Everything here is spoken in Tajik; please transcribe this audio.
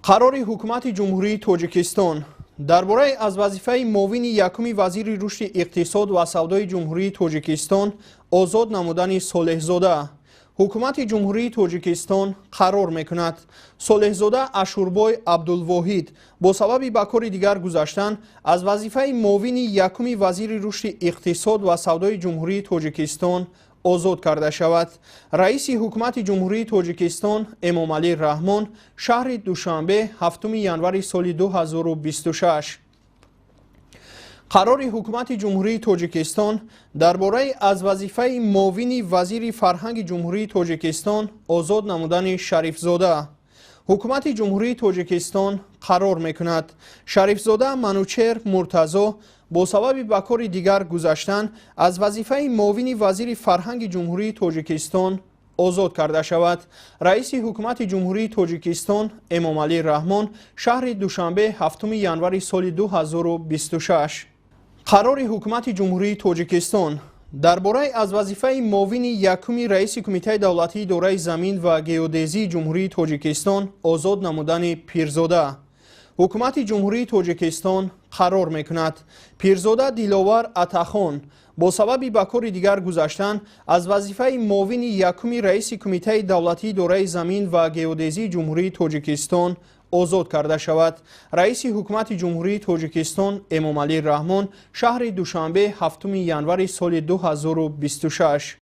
Қарори Ҳукумати Ҷумҳурии Тоҷикистон дар бораи аз вазифаи муовини якуми вазири рушди иқтисод ва савдои Ҷумҳурии Тоҷикистон озод намудани Солеҳзода. Ҳукумати Ҷумҳурии Тоҷикистон қарор мекунад: Солеҳзода Ашурбой Абдулвоҳид бо сабаби ба кори дигар гузаштан аз вазифаи муовини якуми вазири рушди иқтисод ва савдои Ҷумҳурии Тоҷикистон озод карда шавад. Раиси Ҳукумати Ҷумҳурии Тоҷикистон Эмомалӣ Раҳмон, шаҳри Душанбе, 7 январи соли 2026. Қарори Ҳукумати Ҷумҳурии Тоҷикистон дар бораи аз вазифаи муовини вазири фарҳанги Ҷумҳурии Тоҷикистон озод намудани Шарифзода. Ҳукумати Ҷумҳурии Тоҷикистон қарор мекунад: Шарифзода Манучер Муртазо бо сабаби ба кори дигар гузаштан аз вазифаи муовини вазири фарҳанги Ҷумҳурии Тоҷикистон озод карда шавад. Раиси Ҳукумати Ҷумҳурии Тоҷикистон Эмомалӣ Раҳмон, шаҳри Душанбе, 7 январи соли 2026. Қарори Ҳукумати Ҷумҳурии Тоҷикистон дар бораи аз вазифаи муовини якуми раиси Кумитаи давлатии идораи замин ва геодезии Ҷумҳурии Тоҷикистон озод намудани Пирзода. Ҳукумати Ҷумҳурии Тоҷикистон қарор мекунад: Пирзода Диловар Атахон бо сабаби ба кори дигар гузаштан аз вазифаи муовини якуми раиси Кумитаи давлатии идораи замин ва геодезии Ҷумҳурии Тоҷикистон озод карда шавад. Раиси Ҳукумати Ҷумҳурии Тоҷикистон Эмомалӣ Раҳмон, шаҳри Душанбе, 7 январи соли 2026.